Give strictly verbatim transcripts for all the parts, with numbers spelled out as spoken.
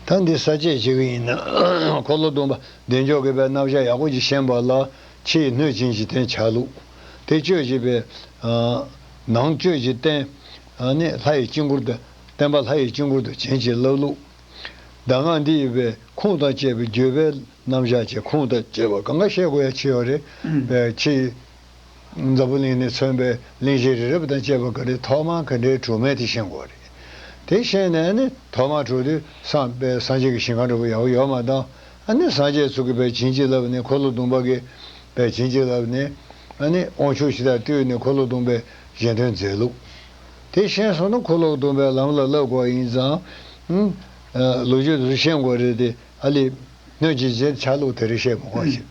ད་འདི་ས་བཅད་བྱེད་ཀྱི་ཡིན་ན། འཁོར་ལོ་སྡོམ་པ་བདེ་མཆོག་གི་བའི་རྣམ་གཞག་ཡག་པོ་ཅིག་ཤེས་པ་ལ། ཕྱིའི་སྣོད་བྱིན་གྱིས་བརྟེན་ཆ་ལུགས། དེ་གཅོད་བྱེད་པའི། ཨ། ནང་གཅོད་ཀྱིས་བརྟེན། ཨ་ནི་ལྷ་ཡི་དཀྱིལ་འཁོར་དུ། བརྟེན་པ་ལྷ་ཡི་དཀྱིལ་འཁོར་དུ་བྱིན་གྱིས་བརླབ་ལུགས། གདམས་ངག་འདི་ཡི་བའི་ཁུངས་དང་བཅས་པའི་བརྗོད་པའི་རྣམ་གཞག་བཅས་ཁུངས་དང་བཅས་པ་གང་ག་བཤད་དགོས་ཡ་ཅིག་ཡོད་རེད། ཨུམ། བའི་ཕྱིའི་འཛམ་བུ་གླིང་ནས་མཚོན་པའི་གླིང་བཞི་རི་རབ་དང་བཅས་པ་ག་རེ་ཐོག་མར་ག་འདྲའི་གྲུབ་མིན་དེ་ཤེས་དགོས་རེད། དེ་ཤེས་ནས་ནི་ཐོག་མར་གྲུབ་དུས་སངས་པའི་སངས་རྒྱས་ཀྱི་ཞིང་ཁམས་འདྲ་པོ་ཡག་པོ་ཡོད་མ་དང་། ཨ་ནི་སངས་རྒྱས་ཚོ་གིས་པའི་བྱིན་གྱིས་བརླབས་ནས། འཁོར་ལོ་སྡོམ་པ་གིས་པའི་བྱིན་གྱིས་བརླབས་ནས། ཨ་ནི་དབང་ཕྱུག་ཇི་ལྟར་བསྟོད་ནས་འཁོར་ལོ་སྡོམ་པའི་གཞན་དོན་མཛད་ལུགས། དེ་ཤེས་སོང་ན་འཁོར་ལོ་སྡོམ་པའི་ལམ་ལ་བསླབ་དགོས་ཡིན་ཙང་། ཨ། ལོ་རྒྱུས་དེ་ཚོ་ཤེས་དགོས་རེད་དེ། ཨ་ལས། སྣོད་བྱིན་གྱིས་བརྟེན་ཆ་ལུགས་དེ་རིགས་བཤད་མི་དགོས་ཤིང་།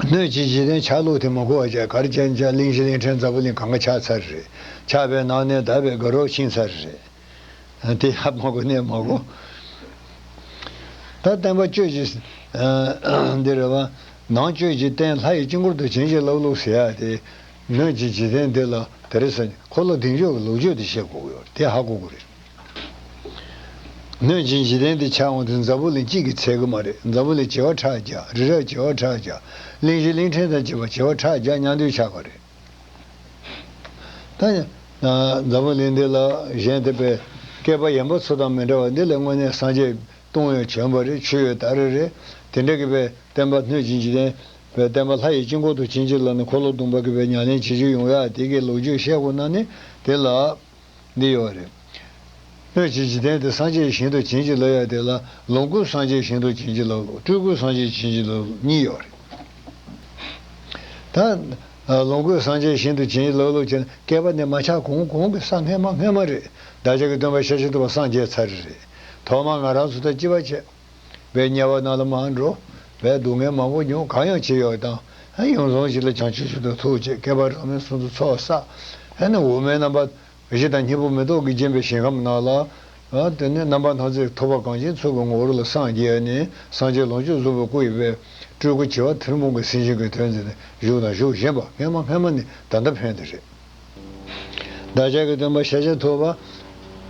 སྣོད་བྱིན་གྱིས་བརྟེན་ཆ་ལུགས་དེ་མི་དགོས་པ་བྱས། ག་རེ་བྱས་ན་བྱས། གླིང་བཞི་གླིང་ཕྲན་འཛམ་བུ་གླིང་གང་ག་ཆགས་ཚར་རེད། ཆགས་པའི་ནང་ནས་དག་པའི་དགའ་རབ་ཕྱིན་ཚར་རེད། དེ་ཧ་མ་གོ་ནས་མ་གོ། ད་བརྟེན་པ་གཅོད་ཀྱིས། ཨ། འདི་རེད་བ། ནང་གཅོད་ཀྱིས་བརྟེན་ལྷ་ཡི་དཀྱིལ་འཁོར་དུ་བྱིན་གྱིས་བརླབ་ལུགས་ཟེར་ཡ་དེ། སྣོད་བྱིན་གྱིས་བརྟེན་འདི་ལ་དེ་རེད་ཟེར་ནས་འཁོར་ལོ་བདེ་མཆོག་གི་ལོ་རྒྱུས་དེ་བཤད་དགོས་ཀྱི་ཡོད་རེད། དེ་ཧ་གོ་དགོས་རེད། སྣོད་བྱིན་གྱིས་བརྟེན་དེ་ཆགས་འོང་དུས་འཛམ་བུ་གླིང་གཅིག་གིས་ཚད་ཀྱི་མ་རེད། འཛམ་བུ་གླིང་བྱེ་བ་ཕྲག་བརྒྱ། རི་རབ་བྱེ་བ་ཕྲག་བརྒྱ། གླིང་བཞི་གླིང་ཕྲན་དང་བཅས་པ་བྱེ་བ་ཕྲག་བརྒྱ་མཉམ་འདུས་ཆགས་པ་རེད། ད་ཡང་འཛམ་བུ་གླིང་འདི་ལ་གཞན་དེ་པའི་བསྐལ་པ་ཡན་པ་ཚོ་དང་མི་འདྲ་བ། འདི་ལ་དངོས་གནས་སངས་རྒྱས་སྟོང་ཡོད་བྱོན་པ་རེད། ཆོས་ཡོད་ད་རེ་རེད། དེ་འདྲ་གི་པའི་བརྟེན་པ་སྣོད་བྱིན་གྱིས་བརྟེན་པའི་བརྟེན་པ་ལྷ་ཡི་དཀྱིལ་འཁོར་དུ་བྱིན་གྱིས་བརླབས་ནས་འཁོར་ལོ་སྡོམ་པ་གི་པའི་ཉམས་ལེན་བྱེད་རྒྱུ་ཡོང་ཡ་དེ་གི་ལོ་རྒྱུས་བཤད་དགོས་ན་ནི་དེ་ལ། འདི་ཡོད་རེད། སྣོད་བྱིན་གྱིས་བརྟེན་དེ་སངས་རྒྱས་ཞིང་དུ་བྱིན་གྱིས་བརླབས་ཡ་དེ་ལ། ལོངས་སྐུ་སངས་རྒྱས་ཞིང་དུ་བྱིན་གྱིས་བརླབས་ལུགས། སྤྲུལ་སྐུ་སངས་རྒྱས་བྱིན་གྱིས་བརླབས་ལུགས་གཉིས་ཡོད་རེད། ད་ལོངས་སྐུ་སངས་རྒྱས་ཞིང་དུ་བྱིན་གྱིས་བརླབས་ལུགས་བྱས་ན། བསྐལ་པ་འདི་མ་ཆགས་གོང་གོང་གི་ས་སྔས་མ་སྔས་མ་རེད། བདག་ཅག་གི་སྟོན་པ་ཤཱཀྱ་ཐུབ་པ་སངས་རྒྱས་ཚར་རེད། ཐོག་མར་ང་རང་ཚོ་དང་གཅིག་པ་བྱས། པའི་དམྱལ་བ་ནང་ལ་མར་འགྲོ། པའི་སྡུག་བསྔལ་མང་པོ་མྱོང་། གང་ཡང་བྱས་ཡོད་དང་། ཡོངས་སུ་ཞི་ལ་བྱང་ཆུབ་མཆོག་ཏུ་ཐུགས་བསྐྱེད། བསྐལ་པ་རབ་གནས་སུམ་ཅུ་ཚོགས་བསགས། ཨ་ནི་འོག་མིན་རྣམ་པ་བཞི་དང་སྙིང་པོ་མེ་ཏོག་གིས་བརྒྱན་པའི་ཞིང་ཁམས་ནང་ལ། ཨ། དེ་ནས་རྣམ་པར་སྣང་མཛད་ཐུབ་པ་གངས་ཅན་ཚོགས་ཀྱི་ངོ་བོ་ལ་སངས་རྒྱས་ནས། སངས་རྒྱས་ལོངས་སྤྱོད་རྫོགས་པའི་སྐུ་ཡི་པའི་སྤྲུལ་སྐུ་བྱེ་བ་ཐུན་མོང་གི་སེམས་ཅན་གྱི་དོན་མཛད་ནས་བཞུགས་དང་བཞུགས་བཞིན་པ་སྔས་མ་སྔས་མ་ནས་ད་ལྟ་ཕན་དེ་རེད། བདག་ཅག་གི་སྟོན་པ་ཤཱཀྱ་ཐུབ་པ་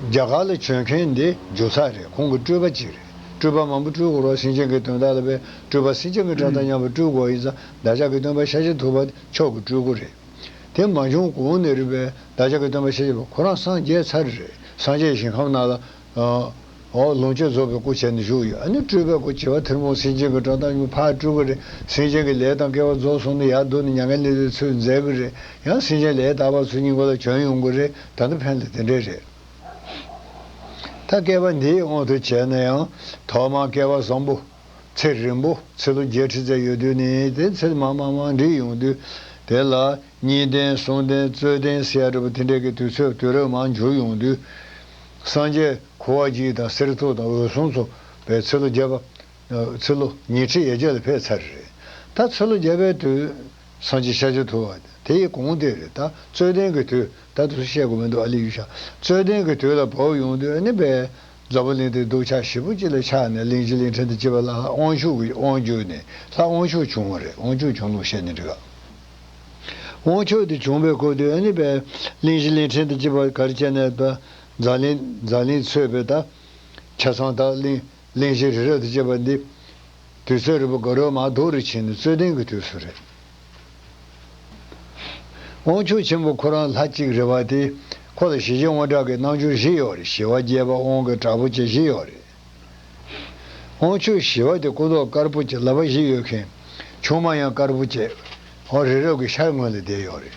རྒྱ་གར་ལ་བྱོན་མཁན་འདི་རྒྱུ་མཚན་རེད། ཁོང་གི་སྤྲུལ་པ་གཅིག་རེད། སྤྲུལ་པ་མང་པོ་སྤྲུལ་དགོས་རེད། སེམས་ཅན་གྱི་དོན་དག་ལ་པའི་སྤྲུལ་པ་སེམས་ཅན་གྱི་དགྲ་དང་མཉམ་པར་སྤྲུལ་དགོས་ཡིན་ཙང་། བདག་ཅག་གི་སྟོན་པ་ཤཱཀྱ་ཐུབ་པ་མཆོག་གི་སྤྲུལ་སྐུ་རེད། དེ་མ་བྱུང་གོང་ནས་རེད་པས། བདག་ཅག་གི་སྟོན་པ་ཤཱཀྱ་ཐུབ་པ་ཁོ་རང་སངས་རྒྱས་ཚར་རེད། སངས་རྒྱས་ཞིང་ཁམས་ནང་ལ། ཨོ། ལོངས་སྤྱོད་རྫོགས་པའི་སྐུ་བྱས་ནས་བཞུགས་ཡོད། ཨ་ནི་སྤྲུལ་པའི་སྐུ་བྱེ་བ་ཐུན་མོང་སེམས་ཅན་གྱི་དགྲ་དང་མཉམ་པར་སྤྲུལ་གྱི་རེད། སེམས་ཅན་གྱི་ལས་དང་སྐལ་བ་རྫོགས་སོང་ན་ཡར་བསྡུ་ནས་མྱ་ངན་ལས་འདས་ཚུལ་མཛད་ཀྱི་རེད། ཡང་སེམས་ཅན་ལས་དག་པ་ཚོའི་སྙིང་པོ་ལ་བྱོན་ཡོང་གི་རེད། ད་ལྟ་ཕན་ལ་དེ་འདྲས་རེད། ད་བསྐལ་པ་འདིའི་དབང་དུ་བྱས་ན་ཡང་། ཐོག་མར་བསྐལ་པ་བཟང་པོ། ཚེ་རིང་པོ། ཚེ་ལོ་བརྒྱད་ཁྲི་ཙམ་ཡོད་དུས་ནས། དེ་ཚེ་མང་མང་མང་འགྲིབ་ཡོང་དུས། དེ་ལ་གཉིས་ལྡན་གསུམ་ལྡན་རྩོད་ལྡན་ཟེར་ཡ་འདྲ་པོ་དེ་འདྲས་ཀྱི་དུས་ཚོད་དུས་རབས་མར་འགྱུར་ཡོང་དུས། སངས་རྒྱས་འཁོར་བ་འཇིག་དང་གསེར་ཐུབ་དང་འོད་སྲུང་ཚོ་པའི་ཚེ་ལོ་བརྒྱ་པ། ཚེ་ལོ་ཉི་ཁྲི་ཡས་བརྒྱ་ལ་ཕེབས་ཚར་རེད། ད་ཚེ་ལོ་བརྒྱ་པའི་དུས། སངས་རྒྱས་ཤཱཀྱ་ཐུབ་པ་དེ་ཡི་གོང་དེ་རེད། ད་རྩོད་ལྡན་གྱི་དུས། ད་དུས་བཤད་དགོས་མི་འདུག་ཨ་ལི་ཡུལ་ཤ། རྩོད་ལྡན་གྱི་དུས་ལ་བབས་ཡོང་དུས། ཨ་ནི་པའི་འཛམ་བུ་གླིང་དེ་སྡུག་ཆགས་ཞེ་པོ་ཅིག་ལ་ཆགས་ནས། གླིང་བཞི་གླིང་ཕྲན་དང་བཅས་པ་ལ་དབང་ཕྱུག་གི་དབང་བསྒྱུར་ནས། ལྷ་དབང་ཕྱུག་བྱུང་བ་རེད། དབང་ཕྱུག་བྱུང་ལུགས་བཤད་ནས་འགྲིག་ག་དབང་ཕྱུག་དེ་བྱུང་བའི་སྐབས་དུས། ཨ་ནི་པའི་གླིང་བཞི་གླིང་ཕྲན་དང་བཅས་པ་ག་རེ་བྱས་ནས། ད་འཛམ་གླིང་འཛམ་གླིང་ཚུད་པའི་ད་ཆ་ཚང་། ད་གླིང་གླིང་བཞི་རི་རབ་དང་བཅས་པ་འདི་དུས་ཚོད་རིང་པོ་དགའ་རབ་མར་སྡུག་རུ་ཕྱིན་ནས་རྩོད་ལྡན་གྱི་དུས་སུ་རེད། དབང་ཕྱུག་ཆེན་པོ་ཁོ་རང་ལྷ་གཅིག་རེད་པ་དེ། ཁོ་ལ་ཞི་རྒྱས་དབང་དྲག་གི་རྣལ་འབྱོར་བཞི་ཡོད་རེད། ཞི་བ་རྒྱས་པ། དབང་གི་དྲག་པོ་བཅས་བཞི་ཡོད་རེད། དབང་ཕྱུག་ཞི་བ་དེ་སྐུ་མདོག་དཀར་པོ་བྱས། ལག་པ་བཞི་ཡོད་མཁན། ཆུང་མ་ཡང་དཀར་པོ་བྱས། འོ། རི་རབ་ཀྱི་ཤར་ངོས་ལ་བསྡད་ཡོད་རེད།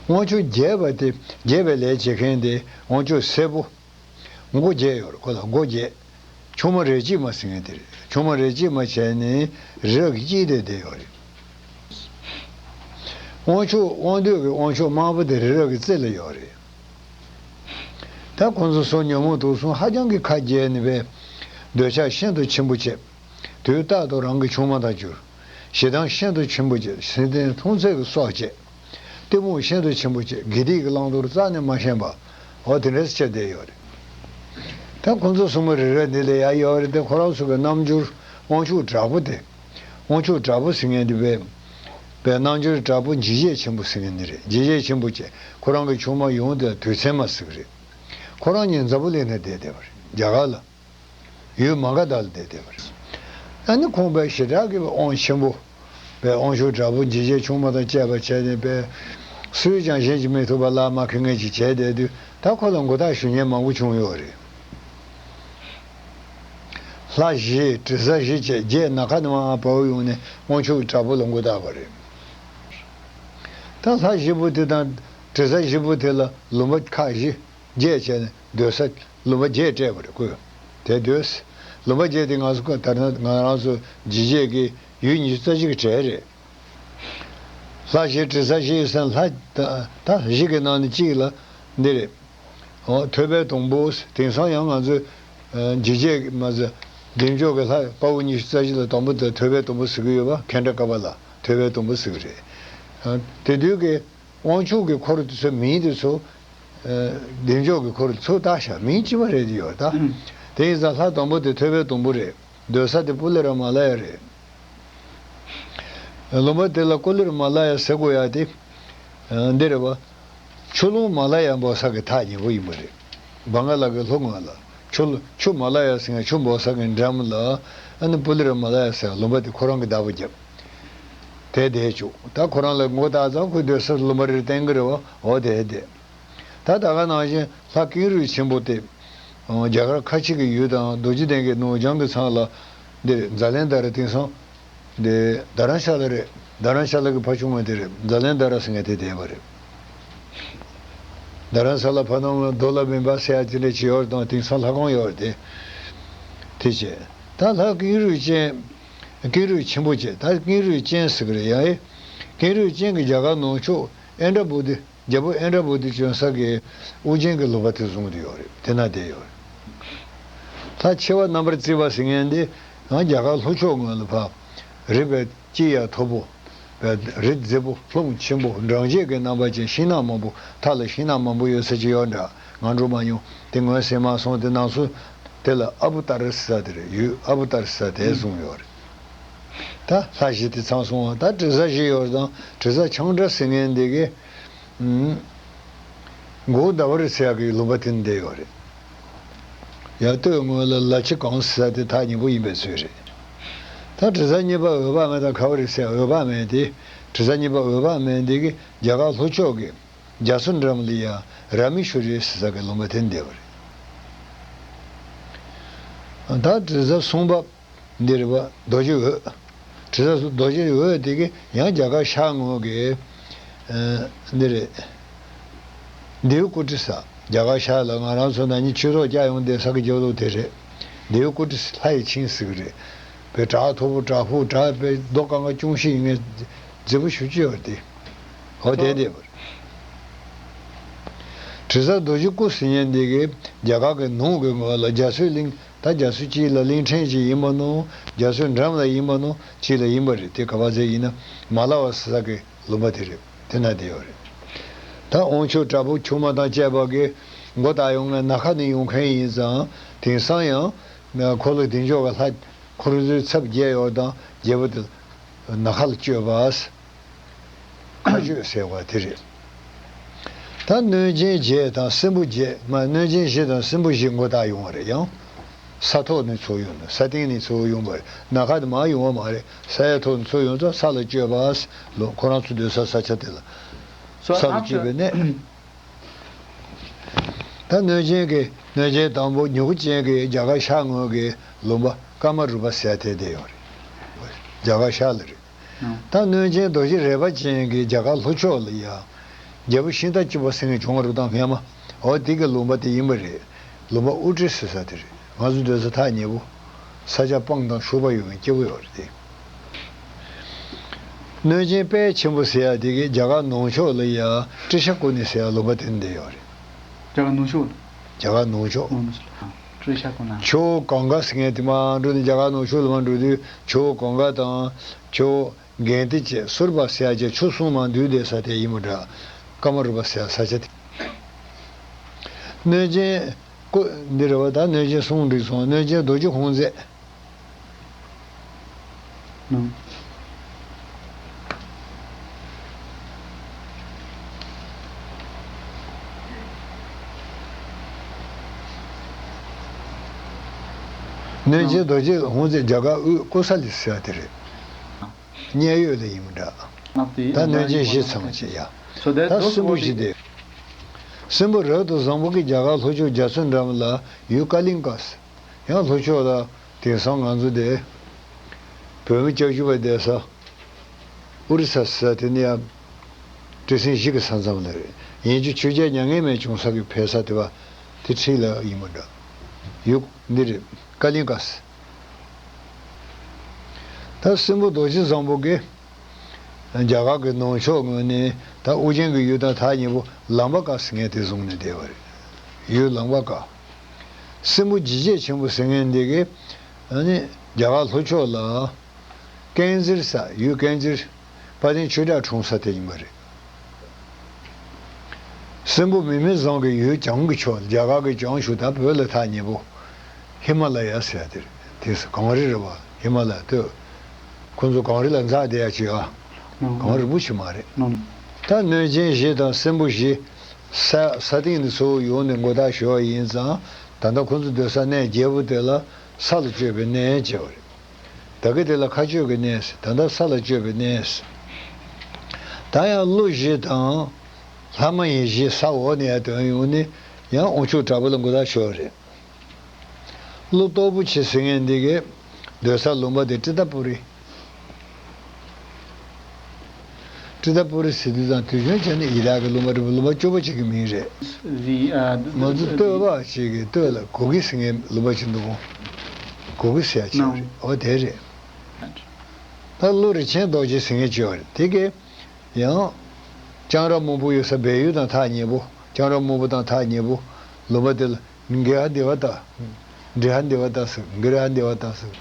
དབང་ཕྱུག་རྒྱས་པ་དེ། རྒྱས་པའི་ལས་བྱེད་མཁན་དེ་དབང་ཕྱུག་སེར་པོ། མགོ་བརྒྱད་ཡོད་རེད། ཁོ་ལ་མགོ་བརྒྱད། ཆུང་མ་རལ་གཅིག་མ་ཟེར་མཁན་དེ་རེད། ཆུང་མ་རལ་གཅིག་མ་བྱས་ནས་རི་རབ་ཀྱི་དཀྱིལ་དེར་བསྡད་ཡོད་རེད། དབང་ཕྱུག་དབང་སྡུད་ཀྱི་དབང་ཕྱུག་དམར་པོ་དེ་རི་རབ་ཀྱི་རྩེ་ལ་ཡོད་རེད། ད་ཁོང་ཚོ་སོགས་ཉོན་མོངས་དུག་གསུམ་ཧ་ཅང་གི་ཁ་རྒྱས་ནས་པའི། འདོད་ཆགས་ཤིན་ཏུ་ཆེན་པོ་བྱས། དུས་རྟག་ཏུ་རང་གི་ཆུང་མ་དང་གྱུར། ཞེ་སྡང་ཤིན་ཏུ་ཆེན་པོ་བྱས། སེམས་ཅན་མཐོང་ཚད་ཀྱི་སྲོག་བཅད། གཏི་མུག་ཤིན་ཏུ་ཆེན་པོ་བྱས། དགེ་སྡིག་གི་བླང་དོར་རྩ་ནས་མ་ཤེས་པ། འོ། དེ་འདྲ་ཞིག་བྱས་བསྡད་ཡོད་རེད། ད་ཁོང་ཚོ་གསུམ་པོ་རི་རབ་འདི་ལ་ཡར་ཡོད་རེད་དེ། ཁོ་རང་ཚོ་གི་རྣལ་འབྱོར་དབང་ཕྱུག་དྲག་པོ་དེ། དབང་ཕྱུག་དྲག་པོ་ཟེར་མཁན་དེ་པའི། པའི་རྣལ་འབྱོར་དྲག་པོ་འཇིགས་བྱེད་ཆེན་པོ་ཟེར་མཁན་འདི་རེད། འཇིགས་བྱེད་ཆེན་པོ་བྱས་ཁོ་རང་གི་ཆུང་མ་ཡོང་དེ་དུས་མཚན་མ་ཟིག་རེད། ཁོ་རང་ཉིད་འཛམ་བུ་གླིང་ན་བསྡད་བསྡད་པ་རེད། རྒྱ་གར་ལ། ཡུལ་མ་ག་དྷ་ལ་བསྡད་བསྡད་པ་རེད། ཨ་ནི་ཁོང་པའི་ཞེ་དྲག་གི་དབང་ཆེན་པོ། པའི་དབང་ཕྱུག་དྲག་པོ་འཇིགས་བྱེད་ཆུང་མ་དང་བཅས་པ་བྱས་ནས་པའི། སུས་ཀྱང་བཞེངས་ཀྱི་མི་ཐུབ་པ་ལ་མ་ཁེངས་ངེས་ཀྱི་བྱས་བསྡད་དུས་ད་ཁོ་ལ་མགོ་བཏགས་ཞུ་མཁན་མང་པོ་བྱུང་ཡོད་རེད། ལྷ་བཞི་དྲི་ཟ་བཞི་བཅས་བརྒྱད་ནམ་མཁའ་ནས་མར་བབས་ཡོང་ནས་དབང་ཕྱུག་དྲག་པོ་ལ་མགོ་བཏགས་པ་རེད། ད་ལྷ་བཞི་པོ་དེ་དང་དྲི་ཟ་བཞི་པོ་དེ་ལ་ལུང་པ་ཁག་བཞི་བརྒྱད་བྱས་ནས་སྡོད་ས་ལུང་པ་བརྒྱད་སྤྲད་པ་རེད་ཁོས། དེ་སྡོད་ས་ལུང་པ་བརྒྱད་དེ་ང་ཚོ་ད་ལྟ་ང་རང་ཚོ་འཇིགས་བྱེད་ཀྱི་ཡུལ་ཉི་ཤུ་རྩ་གཅིག་གི་གྲས་རེད། ལྷ་བཞི་དྲི་ཟ་བཞི་ཟེར་ལྷ་ད་ད་བཞི་གི་ནང་ནས་གཅིག་ལ་འདི་རེད། འོ་ཐོད་པའི་དུམ་བུ། དེང་སང་ཡང་ང་ཚོས་ཨ་འཇིགས་བྱེད་མ་ཟད་བདེ་མཆོག་གི་ལྷ་དཔའ་བོ་ཉི་ཤུ་རྩ་བཞི་ལ་དང་པོ་དེ་ཐོད་པའི་དུམ་བུ་ཟེར་གྱི་ཡོད་པ། ཁེ་ཏྲ་ཀ་པ་ལ་ཐོད་པའི་དུམ་བུ་ཟེར་གྱི་རེད། ཨ་དེ་དུས་ཀྱི་དབང་ཕྱུག་གི་འཁོར་དེ་ཚོ་མིང་དེ་ཚོ་ཨ་བདེ་མཆོག་གི་འཁོར་ཚུར་བཏགས་བཞག་མིང་གཅིག་པ་རེད་དེ་ཡོད་ད། ཨུམ། དེ་ཡིན་ཙང་ལྷ་དང་པོ་དེ་ཐོད་པའི་དུམ་བུ་རེད། སྡོད་ས་དེ་པུ་ལི་ར་མ་ལ་ཡ་རེད། ལུང་པ་དེ་ལ་ཀུ་ལི་ར་མ་ལ་ཡ་ཟེར་དགོས་ཡ་དེ། ཨ་འདི་རེད་བ། ཆུ་ཀླུང་མ་ལ་ཡ་འབོད་ས་གི་ཐག་ཉེ་པོ་ཡིན་པ་རེད། བ་ང་ལ་གི་ལྷོ་ངོས་ལ་ཆུ་ཆུ་མ་ལ་ཡ་ཟེར་མཁན་ཆུ་འབོད་ས་གི་འགྲམ་ལ། ཨ་ནི་པུ་ལི་ར་མ་ལ་ཡ་ཟེར་ལུང་པ་དེ་ཁོ་རང་གི་བདག་པོ་བརྒྱབ། དེ་བསྡད་བཅུག་ད་ཁོ་རང་ལ་མགོ་བཏགས་ཙང་ཁོས་སྡོད་སར་ལུང་པ་རེ་བསྟན་གི་རེད་བ། འོ་དེ་བསྡད། ད་ད་ག་ནང་བཞིན་ལྷ་ཀེང་རུས་ཆེན་པོ་དེ། རྒྱ་གར་ཁ་ཆེ་གི་ཡུལ་དང་རྡོ་རྗེ་གདན་གྱི་ནུབ་བྱང་གི་ཚང་ལ། འདིར་ཛ་ལན་དྷ་ར། དེང་སང་འདི་རྡ་རམ་ཤ་ལ་རེད། རྡ་རམ་ཤ་ལ་གི་ཕ་ཆུང་མ་དེ་རེད། ཛ་ལན་དྷ་ར་ཟེར་མཁན་དེ་བསྡད་པ་རེད། རྡ་རམ་ས་ལ་ཕ་ནང་ལ་རྡོ་ལ་བིམ་པ་ཟེར་ཡ་དེ་འདྲ་ཅིག་ཡོད་རེད་དང་། དེང་སང་ལྷ་ཁང་ཡོད་རེད་དེ། དེ་བྱས་ད་ལྷ་ཀེང་རུས་ཅན། ཀེང་རུས་ཆེན་པོ་བྱས་ད་ཀེང་རུས་ཅན་ཟེར་གི་རེད་ཡ། ཀེང་རུས་ཅན་གྱི་རྒྱ་གར་ནང་ཕྱོགས་ཨིནྡྲ་བྷུ་ཏི། རྒྱལ་པོ་ཨིནྡྲ་བྷུ་ཏི་བྱོན་ས་གི་དབུ་ཅན་གྱི་ལུང་པ་དེ་བཟུང་དུ་ཡོད་རེད། དེ་ན་བསྡད་ཡོད་རེད། ལྷ་ཆེ་བ་རྣམ་པར་བརྩིས་པ་ཟེར་མཁན་འདི་ཡང་རྒྱ་གར་ལྷོ་ཕྱོགས་ངོས་ལ་ཕར་རི་བའི་དཀྱིལ་ཡ་མཐོ་པོ། བའི་རི་རྫིག་པོ་ལྷུང་ཆེན་པོ་འབྲང་རྒྱས་ཀྱི་རྣམ་པ་ཅན་ཤིང་ནགས་མང་པོ་མཐའ་ལ་ཤིང་ནགས་མང་པོ་ཡོད་ས་ཅིག་ཡོད་འདྲ། ང་འགྲོ་མ་མྱོང་། དེ་ངོས་ཟིན་མ་སོང་། དེ་ནང་སོ་དེ་ལ་ཨ་བུ་ཏཱ་ར་ཟེར་ས་དེ་རེད། ཡུལ་ཨ་བུ་ཏཱ་ར་ཟེར་ས་དེ་བཟུང་ཡོད་རེད། ད་ལྷ་བཞི་དེ་ཚང་སོང་བ། ད་དྲི་ཟ་བཞི་ཡོད་དང་དྲི་ཟ་ཆང་བྲག་ཟེར་མཁན་འདི་གི། ཨུམ། མགོ་ཟླ་བ་རི་ཟེར་ཡག་གི་ལུང་པ་དེ་ནས་བསྡད་ཡོད་རེད། ཡར་སྟོད་ངོས་ལ་ལ་ཕྱི་གངས་ཟེར་ས་དེ་ཐག་ཉེ་པོ་ཡིན་པའི་ཚོད་རེད། ད་དྲི་ཟ་གཉིས་པ་འོད་དཔག་མེད་དང་ག་བ་རི་ཟེར་ཡག་འོད་དཔག་མེད་དེ། དྲི་ཟ་གཉིས་པ་འོད་དཔག་མེད་འདི་གི་རྒྱ་གར་ལྷོ་ཕྱོགས་ཀྱི་རྒྱ་མཚོ་འགྲམ་ལ་ཡ་ར་མེ་ཤྭ་རི་ཟེར་ས་གི་ལུང་པ་དེ་ནས་བསྡད་པ་རེད། ད་དྲི་ཟ་གསུམ་པ། འདི་རེད་བ། རྡོ་རྗེ་འོད། དྲི་ཟ་རྡོ་རྗེ་འོད་དེ་གི་ཡང་རྒྱ་གར་ཤར་ངོས་ཀྱི། ཨ་འདི་རེད། མདེའུ་ཀུ་ཊི་ས། རྒྱ་གར་ཤར་ལ་ང་རང་ཚོ་ན་ནིང་ཆོས་ཚོགས་བསྐྱངས་ཡོང་བསྡད་ས་གི་རྒྱབ་ལོགས་དེ་རེད། མདེའུ་ཀུ་ཊི་ས་ལྷ་ཡི་ཆིངས་ཟེར་གི་རེད། བའི་བྲག་མཐོ་པོ་བྲག་ཕུག་བྲག་པའི་རྡོ་གང་ག་ཅུང་ཞིག་ཡིན་ངེས་རྫིག་པོ་ཞེ་པོ་ཅིག་ཡོད་རེད་དེ། འོ་དེ་བསྡད་པ་རེད། དྲི་ཟ་རྡོ་རྗེ་སྐུ་ཟེར་མཁན་འདི་གི་རྒྱ་གར་གྱི་ནང་གི་ངོས་ལ་རྒྱ་མཚོའི་གླིང་། ད་རྒྱ་མཚོའི་དཀྱིལ་ལ་གླིང་ཕྲན་ཅིག་ཡིན་པ་ནོ། རྒྱ་མཚོའི་འགྲམ་ལ་ཡིན་པ་ནོ། དཀྱིལ་ལ་ཡིན་པ་རེད། དེ་ག་པར་ཟེར་ཡིན་ན་མ་ལ་བ་ཟེར་ས་གི་ལུང་པ་དེ་རེད། དེ་ན་བསྡད་ཡོད་རེད། ད་དབང་ཕྱུག་དྲག་པོ་ཆུང་མ་དང་བཅས་པ་གི་མགོ་བཏགས་ཡོང་མཁན་ནམ་མཁའ་ནས་ཡོང་མཁན་ཡིན་ཙང་། དེང་སང་ཡང་འཁོར་ལོ་བདེ་མཆོག་གི་ལྷ་འཁོར་ལོའི་ཚབ་བརྒྱད་ཡོད་དང་། རྒྱལ་པོ་དེ་ནམ་མཁའ་ལ་སྤྱོད་པ། མཁའ་སྤྱོད་ཟེར་བ་དེ་རེད། ད་གནོད་སྦྱིན་བརྒྱད་དང་སྲིན་པོ་བརྒྱད། མ་གནོད་སྦྱིན་བཞི་དང་སྲིན་པོ་བཞི་མགོ་བཏགས་ཡོང་བ་རེད། ཡང་ས་ཐོག་ནས་ཚུར་ཡོང་ནས། ས་སྟེང་ནས་ཚུར་ཡོང་བ་རེད། ནམ་མཁའ་དེ་མར་ཡོང་བ་མ་རེད། ས་ཡ་ཐོག་ནས་ཚུར་ཡོང་ཙང་ས་ལ་སྤྱོད་པ་ལོ། ཁོ་རང་ཚོ་སྡོད་ས་ས་ཆ་དེ་ལ། ས་ལ་སྤྱོད་པའི་གནས། ད་གནོད་སྦྱིན་གྱི་གནོད་སྦྱིན་དང་པོ་མྱུ་གུ་ཅན་གྱི་རྒྱ་གར་ཤར་ངོས་ཀྱི་ལུང་པ་ཀ་མ་རུ་པ་ཟེར་དེ་བསྡད་ཡོད་རེད། རྒྱ་གར་ཤར་ལ་རེད། ད་གནོད་སྦྱིན་རྡོ་རྗེ་རལ་པ་ཅན་གྱི་རྒྱ་གར་ལྷོ་ཕྱོགས་ལ་ཡ། རྒྱལ་པོ་ཤིང་རྟ་བཅུ་པ་ཟེར་མཁན་བྱུང་བ་རེད་དང་སྔས་མ། འོ་དེ་གི་ལུང་པ་དེ་ཡིན་པ་རེད། ལུང་པ་ཨུ་ཏྲི་ཟེར་ས་དེ་རེད། ང་ཚོ་སྡོད་ས་ཐག་ཉེ་པོ། ས་ཆ་སྤང་དང་ཤུག་པ་ཡོད་མཁན་སྐྱིད་པོ་ཡོད་རེད་དེ། གནོད་སྦྱིན་དཔལ་ཆེན་པོ་ཟེར་ཡ་དེ་གི་རྒྱ་གར་ནང་ཕྱོགས་ལ་ཡ་ཏྲི་ཤ་ཀུ་ཎི་ཟེར་ཡ་ལུང་པ་དེ་ནས་བསྡད་ཡོད་རེད། རྒྱ་གར་ནང་ཕྱོགས། རྒྱ་གར་ནང་ཕྱོགས། ནང་ཕྱོགས། ཨ། ཏྲི་ཤ་ཀུ་ཎ། ཇོ་བོ་གངྒཱ་ཟེར་མཁན་དེ་མར་འགྲོ་ནས་རྒྱ་གར་ནང་ཕྱོགས་ལ་མར་འགྲོ་དུས་ཇོ་བོ་གངྒཱ་དང་ཇོ་བོ་གནྡྷེ་བཅས་སུར་པ་ཟེར་ཡ་བཅས་ཆུ་གསུམ་མར་འདུས་བསྡད་ས་དེ་ཡིན་པ་འདྲ། ཀ་མ་རུ་པ་ཟེར་ཡ་ས་ཆ་དེ། གནོད་སྦྱིན་ཀུ། འདི་རེད་བ། ད་གནོད་སྦྱིན་གསུམ་འགྲིག་སོང་། གནོད་སྦྱིན་རྡོ་རྗེ་ཁོང་རྩེ། ནང་། གནོད་སྦྱིན་རྡོ་རྗེ་ཧཱུྃ་ཟེར། རྒྱ་གར་དབུས་ཀོ་ས་ལི་ཟེར་དེ་རེད། མཉན་ཡོད་ལ་ཡིན་མི་འདྲ། ད་གནོད་སྦྱིན་བཞི་ཚང་བྱེད་ཡ། ད་སྲིན་པོ་བཞི་དེ། སྲིན་པོ་རབ་ཏུ་བཟང་པོ་གི་རྒྱ་གར་ལྷོ་ཕྱོགས་རྒྱ་མཚོའི་འགྲམ་ལ་ཡུལ་ཀ་ལིང་ཀ་ཟེར། ཡང་ལྷོ་ཕྱོགས་ལ་དེང་སང་ང་ཚོ་དེ་བོད་མི་སྐྱབས་བཅོལ་བ་བསྡད་ས། ཨོ་རི་ས་ཟེར་དེ་ནི་ཡང་སྤྲེལ་སྲིན་བཞི་གི་ས་མཚམས་ལ་རེད། ཡིན་རྒྱུ་ཆོས་རྒྱལ་མྱ་ངན་མེད་བྱུང་ས་གི་ཕེབས་ས་དེ་བ་དེ་འཁྲིས་ལ་ཡིན་མི་འདྲ། ཡུལ་འདི་རེད། ཀ་ལིང་ཀ་ཟེར། ད་སྲིན་པོ་རྡོ་རྗེ་བཟང་པོ་གིས་རྒྱ་གར་གྱི་ནུབ་ཕྱོགས་ངོས་ནས་ད་ཨོ་རྒྱན་གྱི་ཡུལ་དང་ཐག་ཉེ་པོ་ལམ་པ་ཀ་ཟེར་མཁན་དེ་བཟུང་ནས་བསྡད་པ་རེད། ཡུལ་ལམ་པ་ཀ། སྲིན་པོ་འཇིགས་བྱེད་ཆེན་པོ་ཟེར་མཁན་འདི་གིས་ཨ་ནི་རྒྱ་གར་ལྷོ་ཕྱོགས་ལ། ཀན་ཛིར་ས་ཡུལ་ཀན་ཛིར། དཔལ་ལྡན་ཆོས་གྲགས་འཁྲུངས་ས་དེ་ཡིན་པ་རེད། སྲིན་པོ་མིག་མི་བཟང་གི་ཡུལ་བྱང་གི་ཕྱོགས། རྒྱ་གར་གྱི་བྱང་ཕྱོགས་དང་བོད་ལ་ཐག་ཉེ་པོ། ཧི་མ་ལ་ཡ་ཟེར་ཡ་དེ་རེད། དེ་གངས་རི་རེད་བ། ཧི་མ་ལ་ཡ་སྟོད། ཁོ་ཚོ་གངས་རི་ལ་འཛེགས་བསྡད་ཡ་ཅིག་ཨ། གངས་རི་རིང་པོ་ཞིག་མ་རེད། ད་གནོད་སྦྱིན་བཞི་དང་སྲིན་པོ་བཞི། ས་ས་སྟེང་ནས་ཚུར་ཡོང་ནས་མགོ་བཏགས་ཞུ་བ་ཡིན་ཙང་། ད་ལྟ་ཁོ་ཚོ་སྡོད་ས་གནས་བརྒྱད་པོ་དེ་ལ་ས་ལ་སྤྱོད་པའི་གནས་བྱས་པ་རེད། ད་གི་དེ་ལ་མཁའ་སྤྱོད་ཀྱི་གནས་ཟེར། ད་ལྟ་ས་ལ་སྤྱོད་པའི་གནས་ཟེར། ད་ཡང་ཀླུ་བཞི་དང་། ལྷ་མ་ཡིན་བཞི་ས་འོག་ནས་ཡར་དོན་ཡོང་ནས་ཡང་དབང་ཕྱུག་དྲག་པོ་ལ་མགོ་བཏགས་ཞུ་བ་རེད། ཀླུ་སྟོབས་པོ་ཆེ་ཟེར་མཁན་འདི་གའི་སྡོད་ས་ལུང་པ་དེ་ཀྲི་ཏ་པུ་རི། ཀྲི་ཏ་པུ་རི་ཟེར་དུས་ཙང་དུས་རྒྱུན་བྱས་ནས་ཡི་དྭགས་ཀྱི་ལུང་པ་རེད་པ། ལུང་པ་བཅུ་པོ་གཅིག་གི་མིང་རེད། ང་ཚོ་སྟོད་པ་གཅིག་གི་སྟོད་ལ་གུ་གེ་ཟེར་མཁན་ལུང་པ་གཅིག་འདུག་གོ། གུ་གེ་ཟེར་ཡ་གཅིག་རེད། འོ་དེ་རེད། ད་ཀླུ་རིན་ཆེན་རྡོ་རྗེ་ཟེར་མཁན་གཅིག་ཡོད་རེད། དེ་གའི་ཡང་ལྕང་ར་སྨུག་པོ་ཡོད་ས་སྦས་ཡུལ་དང་ཐག་ཉེ་པོ། ལྕང་ར་སྨུག་པོ་དང་ཐག་ཉེ་པོ་ལུང་པ་དེ་ལ། གེ་ཧ་དེ་བ་ཏ། གེ་ཧ་དེ་བ་ཏ་ཟེར། གེ་ཧ་དེ་བ་ཏ་ཟེར།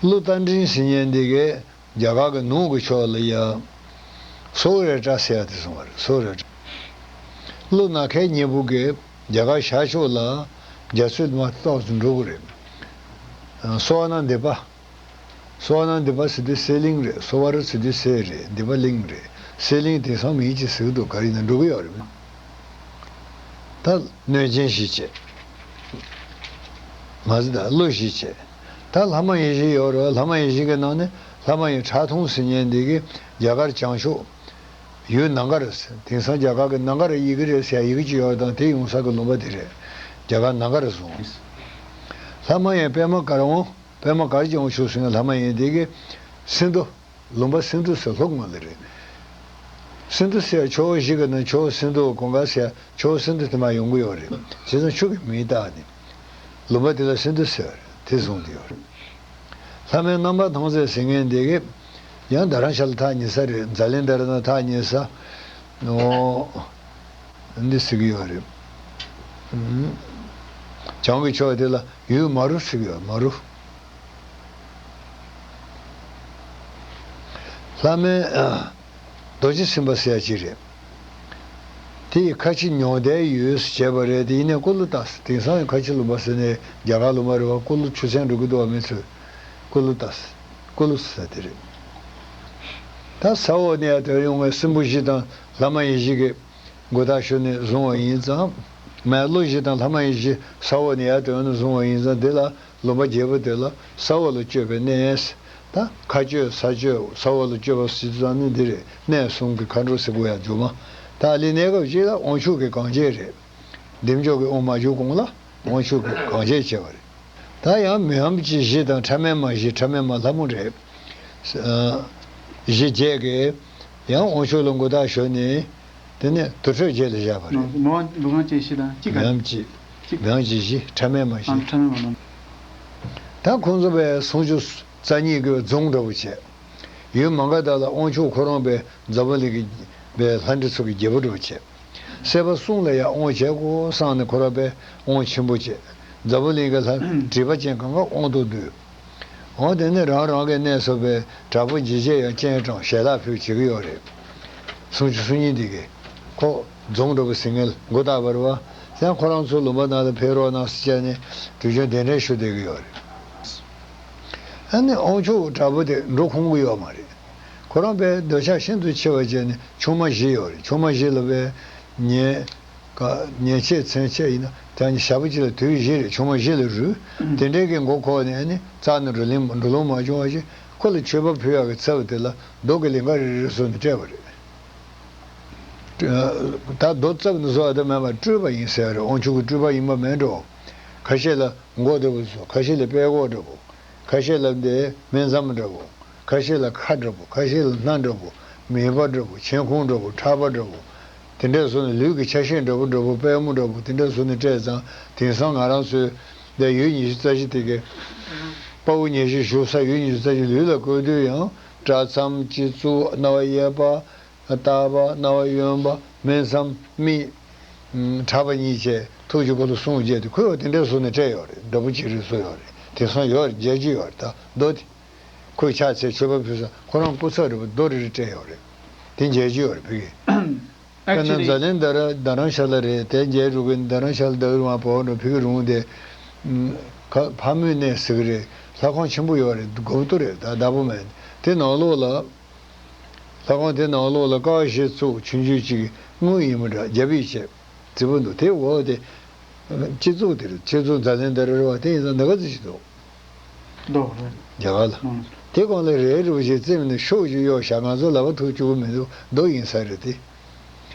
ཀླུ་རྟ་མགྲིན་ཟེར་མཁན་འདི་གས་རྒྱ་གར་གྱི་ནུབ་ཀྱི་ཕྱོགས་ལ་ཡ། སོ་རེ་ཏྲ་ཟེར་ཡ་དེ་སོང་བ་རེད། སོ་རེ་ཏྲ། ཀླུ་ནག་ཁལ་སྨྱུག་པོ་གིས་རྒྱ་གར་ཤར་ཕྱོགས་ལ་རྒྱ་མཚོའི་མ་ཐོག་ཏུ་འགྲོ་གི་རེད། སོ་བ་ན་དེ་པ། སོ་བ་ན་དེ་པ་ཟེར་དུས་སེ་གླིང་རེད། སོ་བ་རུ་ཟེར་དུས་སེ་རེད། དེ་པ་གླིང་རེད། སེ་གླིང་དེང་སང་མི་གཅིག་ཟེར་གི་འདུག་ག་རེ་ཡིན་ན་འགྲོ་གི་ཡོད་རེད། ད་གནོད་སྦྱིན་བཞི་བྱས། མ་ཟད་ད་ཀླུ་བཞི་བྱས། ད་ལྷ་མ་ཡིན་བཞི་ཡོད་རེད། ལྷ་མ་ཡིན་བཞི་གི་ནང་ནས་ལྷ་མ་ཡིན་ཁྲག་འཐུང་ཟེར་མཁན་འདི་གིས་རྒྱ་གར་བྱང་ཕྱོགས། ཡུལ་ནང་ག་ར་ཟེར། དེང་སང་རྒྱ་གར་གྱི་ནང་ག་ར་ཡི་གེ་རེད་ཟེར་ཡ་ཡི་གེ་གཅིག་ཡོད་རེད། དང་དེ་ཡོང་ས་གི་ལུང་པ་དེ་རེད། རྒྱ་གར་ནང་ག་ར་བཟུང་། ལྷ་མ་ཡིན་པདྨ་གར་དབང་། པདྨ་གར་གྱི་དབང་ཕྱུག་ཟེར་ན་ལྷ་མ་ཡིན་དེ་གི། སིན་དྷུ། ལུང་པ་སིན་དྷུ་ཟེར་ལྷོ་ངོས་ལ་རེད། སིན་དྷུ་ཟེར་ཕྱོགས་བཞི་གི་ནང་ཕྱོགས་སིན་དྷུ་གང་ག་ཟེར་ཕྱོགས་སིན་དྷུ་དེ་མ་ཡོང་གི་ཡོད་རེད། བྱས་ཙང་ཆུ་གི་མིང་བཏགས་ནས། ལུང་པ་དེ་ལ་སིན་དྷུ་ཟེར་དེ་བཟུང་དེ་ཡོད་རེད། ལྷ་མོའི་རྣམ་པར་ཐང་ཟེར་ཟེར་མཁན་དེ་གི། ཡང་རྡ་རམ་ཤ་ལ་ཐག་ཉེ་ས་རེད། ཛ་ལན་དྷ་ར་དང་ཐག་ཉེ་ས། ཨོ། འདི་ཟེར་གི་ཡོད་རེད། ཨུམ། བྱང་གི་ཕྱོགས་དེ་ལ་ཡུལ་མ་རུ་ཟེར་གི་ཡོད། མ་རུ། ལྷ་མོའི་ཨ། རྡོ་རྗེ་སེམས་དཔའ་ཟེར་ཡ་ཅིག་རེད། དེ་ཡི་ཁ་ཆེ་ཉོག་ལྡན་ཡུལ་ཟེར་བྱས་པ་རེད། དེ་ཡིན་ནའི་ཀུ་ལུ་ཏ་ཟེར། དེང་སང་ཡང་ཁ་ཆེ་ལུང་པ་ཟེར་ནས་རྒྱ་གར་ལུང་པ་རེད་བ། ཀུ་ལུ་ཆུ་ཚན་འགྲོ་གི་འདུག་བ། མི་ཚོས་ཀུ་ལུ་ཏ་ཟེར། ཀུ་ལུ་ཟེར་དེ་རེད། ད་ས་འོག་ནས་ཡར་དོན་ཡོང་བའི་སྲིན་པོ་བཞི་དང་ལྷ་མ་ཡིན་བཞི་གི་མགོ་བཏགས་ཞུ་ནས་བཟུང་བ་ཡིན་ཙང་། མ་ཀླུ་བཞི་དང་ལྷ་མ་ཡིན་བཞི་ས་འོག་ནས་ཡར་དོན་ནས་བཟུང་བ་ཡིན་ཙང་། དེ་ལ་ལུང་པ་བརྒྱད་པོ་དེ་ལ་ས་འོག་ལ་སྤྱོད་པའི་གནས། ད་མཁའ་སྤྱོད་ས་སྤྱོད་ས་འོག་ལ་སྤྱོད་པ་ཟེར་དུས་ཙང་ནི་འདི་རེད། གནས་གསུམ་གྱི་མཁའ་འགྲོ་ཟེར་དགོས་ཡ་རྒྱུ་མ། ད་ལི་གནས་སྐབས་ཅིག་ལ་དབང་ཕྱུག་གི་གང་བྱེད་རེད། བདེ་མཆོག་གི་དབང་མ་བྱུང་གོང་ལ་དབང་ཕྱུག་གི་གང་བྱེད་བྱས་པ་རེད། ད་ཡང་མི་འམ་ཅི་བཞི་དང་ཕྲ་མེན་མ་བཞི། ཕྲ་མེན་མ་ལྷ་མོ་རེད། ཨ། བཞི་བརྒྱད་ཀྱིས་ཡང་དབང་ཕྱུག་ལ་མགོ་བཏགས་ཞུས་ནས། དེ་ནས་དུར་ཁྲོད་བརྒྱད་ལ་བཞག་པ་རེད། མི་འམ་ཅི་བཞི་དང་གཅིག་ག་གཅིག་མི་འམ་ཅི་བཞི། ཕྲ་མེན་མ་བཞི། ཨ། ཕྲ་མེན་མ་ལྷ་མོ། ད་ཁོང་ཚོ་པའི་སུམ་ཅུ་རྩ་གཉིས་ཀྱི་རྫོང་འདྲ་བོ་བྱས། ཡུལ་མ་ག་དྷ་ལ་དབང་ཕྱུག་ཁོ་རང་པའི་འཛམ་བུ་གླིང་གི་པའི་ལྷ་འདྲེ་ཚོ་གི་རྒྱལ་པོ་འདྲ་བོ་བྱས། སྲིད་པ་གསུམ་ལ་ཡང་དབང་བྱེད་དགོས་བསམ་ནས་ཁོ་རང་པའི་དབང་ཆེན་པོ་བྱས། འཛམ་བུ་གླིང་གི་ལྷ་སྒྲིབ་པ་ཅན་གང་ག་དབང་དུ་བསྡུས། འོ་དེ་ནས་རང་རང་གི་གནས་སུ་པའི་དྲག་པོ་འཇིགས་བྱེད་ཡང་སྤྱན་དྲངས་ཞལ་ལག་ཕུལ་བྱེད་ཀྱི་ཡོད་རེད། སུམ་ཅུ་སོ་གཉིས་འདི་གས། ཁོ་རྫོང་འགྲོ་བའི་ཟིན་ངལ་མགོ་བཏགས་པ་རེད་བ། ཡང་ཁོ་རང་ཚོ་ལུང་པ་ནང་ལ་ཕེབས་རོགས་གནང་ཟེར་བྱས་ནས་དུས་རྒྱུན་གདན་འདྲེན་ཞུ་བསྡད་ཀྱི་ཡོད་རེད། ཨ་ནི་དབང་ཕྱུག་དྲག་པོ་དེ་འགྲོ་ཁོམ་གྱི་ཡོད་མ་རེད། ཁོ་རང་པའི་འདོད་ཆགས་ཤིན་ཏུ་ཆེ་བ་བྱས་ནས་ཆུང་མ་བཞི་ཡོད་རེད། ཆུང་མ་བཞི་ལ་པའི་ཉེ། ག་ཉེས་ཆད་མཚན་ཆད་ཡིན་ན་ད་ནི་ཞག་པོ་གཅིག་ལ་དུས་བཞི་རེ་ཆུང་མ་བཞི་ལ་རུལ། དེ་འདྲའི་གི་མགོ་འཁོར་ནས་ནི་རྩ་ནས་འགྲོ་ལིང་འགྲོ་ལོང་མ་བྱུང་བ་ཞིག་ཁོ་ལ་མཆོད་པ་ཕུལ་ཡག་གི་ཚབ་དེ་ལ་རྡོ་གི་ལིང་ག་རེ་རེ་བཟོས་ནས་སྤྲད་པ་རེད། ད་རྡོ་རྩ་བ་ནས་བཟོ་བ་དེ་མེད་པར་སྤྲུལ་པ་ཡིན་ཟེར་བ་རེད། དབང་ཕྱུག་གི་སྤྲུལ་པ་ཡིན་པ་མེད་འགྲོ། ཁ་ཤས་ལ་མགོ་འདྲ་པོ་བཟོ། ཁ་ཤས་ལ་པད་གོག་འདྲ་པོ། ཁ་ཤས་ལ་འདི་སྨན་ཟམ་འདྲ་པོ། ཁ་ཤས་ལ་ཁ་འདྲ་པོ། ཁ་ཤས་ལ་སྣ་འདྲ་པོ། མིད་པ་འདྲ་པོ། མཆན་ཁུང་འདྲ་པོ། ཁྲག་པ་འདྲ་པོ། དེ་འདྲ་བཟོས་ནས་ལུས་ཀྱི་ཆ་ཤས་འདྲ་པོ་འདྲ་པོ། པད་མོ་འདྲ་པོ། དེ་འདྲ་བཟོས་ནས་སྤྲད་ཙང་། དེང་སང་ང་རང་ཚོའི་འདི་ཡུལ་ཉི་ཤུ་རྩ་བཞི་དེ་གའི་དཔའ་བོ་ཉི་ཤུ་བཞུགས་ས་ཡུལ་ཉི་ཤུ་རྩ་བཞི་ལུས་ལ་བཀོད་དུས་ཡང་། སྐྲ་མཚམས། སྤྱི་གཙུག་རྣ་བ་གཡས་པ། ལྟག་པ། རྣ་བ་གཡོན་པ། སྨད་མཚམས། མིག་ཁྲག་པ་གཉིས་བཅས་ཐུགས་ཀྱི་སྒོ་ལ་གསུང་བརྗོད་དེ། ཁོས་དེ་འདྲའི་བཟོ་ནས་སྤྲད་ཡོད་རེད། འདྲ་པོ་ཅིག་རེད་བཟོས་ཡོད་རེད། དེང་སང་ཡོད་རེད། མཇལ་རྒྱུ་ཡོད་རེད། ད་རྡོ་དེ་ཁོས་ཕྱག་འཚལ་མཆོད་པ་ཕུལ་ས་ཁོ་རང་སྐུ་ཚབ་རེད་པ། རྡོ་རེ་རེ་སྤྲད་ཡོད་རེད། དེ་མཇལ་རྒྱུ་ཡོད་རེད། ཕ་གི། དཔེར་ན་Actually རྫ་གླིང་རྡ་ར་རྡ་རམ་ཤ་ལ་རེད། དེ་མཇལ་འགྲོ་གི་རྡ་རམ་ཤ་ལ་རྡ་རམ་བ་བོ་འགྲོ་ཕ་གི་རུང་དེ། ཁ་ཕ་མུས་གནས་ཟེར་གི་རེད། ལྷ་ཁང་ཆེན་པོ་ཡོད་རེད། དགོས་བཏུ་རེད། ད་བདག་པོ་མེད། དེ་ནང་ལོགས་ལ། ལྷ་ཁང་དེ་ནང་ལོགས་ལ་ཀ་བ་ཞེས་བཙུགས། ཆུང་ཆུང་ཅིག་དངུལ་ཡིན་པ་འདྲ། རྒྱ་བིས་བྱས། རྫིག་པོ་འདུག་དེ་འོག་དེ་སྤྱི་གཙུག་དེ་རེད། སྤྱི་གཙུག་རྫ་གླིང་རྡ་ར་རེད་པ། དེ་ཡིན་ཙང་འདི་ག་ཙི་ཞིག་འདུག་རྡོ་རེད། རྒྱ་གར་ལ། ཨང་། དེ་གོང་ལ་རས་རུ་ཞིག་བཙེམས་ནས་ཤོག་ཅིག་གཡོགས་བཞག། ང་ཚོ་ལག་པ་ཐུག་བཅུག་གི་མི་འདུག་རྡོ་ཡིན་ས་རེད་དེ།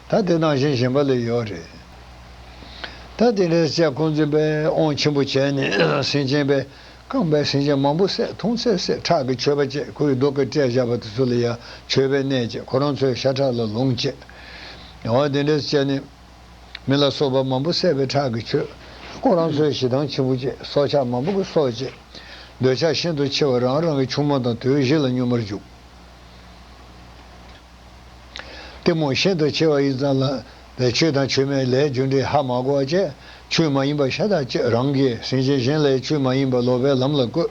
ད་དེ་ནང་བཞིན་གཞན་པ་ལ་ཡོད་རེད། ད་དེ་འདྲའི་ཚེ་ཁོང་ཚོས་པའི་དབང་ཆེན་པོ་བྱས་ནས་སེམས་ཅན་པའི། རྐང་པའི་སེམས་ཅན་མང་པོ་བསད། མཐོང་ཚད་བསད། ཁྲག་གི་མཆོད་པ་བྱས། ཁོའི་རྡོ་ཀ་སྤྲད་བཞག་པ་དེ་ཚོ་ལ་ཡང་མཆོད་པའི་གནས་བྱས། ཁོ་རང་ཚོའི་ཤ་ཁྲག་ལ་ལོངས་སྤྱད། འོ་དེ་འདྲ་བྱས་ནས་མི་ལ་སོགས་པ་མང་པོ་བསད་པའི་ཁྲག་གི་མཆོད། ཁོ་རང་ཚོའི་ཞེ་སྡང་ཆེན་པོ་བྱས། སྲོག་ཆགས་མང་པོ་གི་སྲོག་བཅད། འདོད་ཆགས་ཤིན་ཏུ་ཆེ་བ་རང་རང་གི་ཆུང་མ་དང་དུས་བཞི་ལ་སྙོམས་པར་འཇུག་གཏི་མུག་ཤིན་ཏུ་ཆེ་བ་ཡིན་ཙང་ལ། ཆོས་དང་ཆོས་མིན་ལས་རྒྱུ་འབྲས་ཧ་མ་གོ་བ་བྱས། ཆོས་མ་ཡིན་པ་ཤ་སྟག་བྱས། རང་གིས་སེམས་ཅན་གཞན་ལ་ཆོས་མ་ཡིན་པ་ལོག་པའི་ལམ་ལ་བཀོད།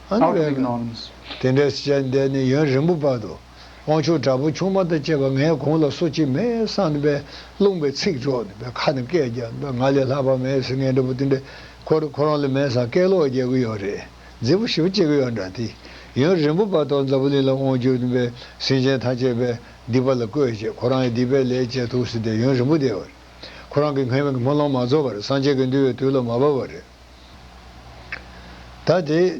ཨ་ནི། Out of བས་ignorance. དེ་འདྲ་བྱས་འདས་ནས་ཡུན་རིང་པོ་བར་དུ། དབང་ཕྱུག་དྲག་པོ་ཆུང་མ་དང་བཅས་པ་ངའི་གོང་ལ་སུ་གཅིག་མེད་བསམ་ནས་པས་རླུང་པའི་ཚིག་སྒྲོག་ནས་པས་ཁ་ནས་སྐད་རྒྱག་ནས་པས། ང་ལས་ལྷག་པ་མེད་ཟེར་མཁན་འདྲ་པོ་དེ་འདྲ། ཁོ་ཁོ་རང་ལས་མེད་བསམ་སྐད་ལོག་རྒྱག་གི་ཡོད་རེད། མཛེས་པོ་ཞེ་པོ་སྐྱེ་གི་ཡོད་འདྲ་དེ། ཡུན་རིང་པོ་བར་དུ་འཛམ་བུ་གླིང་ལ་དབང་བསྒྱུར་ནས་པས་སེམས་ཅན་ཐམས་ཅད་པས་སྡིག་པ་ལ་བཀོད་བྱས། ཁོ་རང་ཡང་སྡིག་པའི་ལས་བྱས་འདུག་ཟེར་ཏེ་ཡུན་རིང་པོ་བསྡད་པ་རེད། ཁོ་རང་གིས་སྔོན་མའི་སྨོན་ལམ་མ་རྫོགས་པར་སངས་རྒྱས་ཀྱི་འདུལ་བའི་དུས་ལ་མ་བབས་པ་རེད། ད་དེ།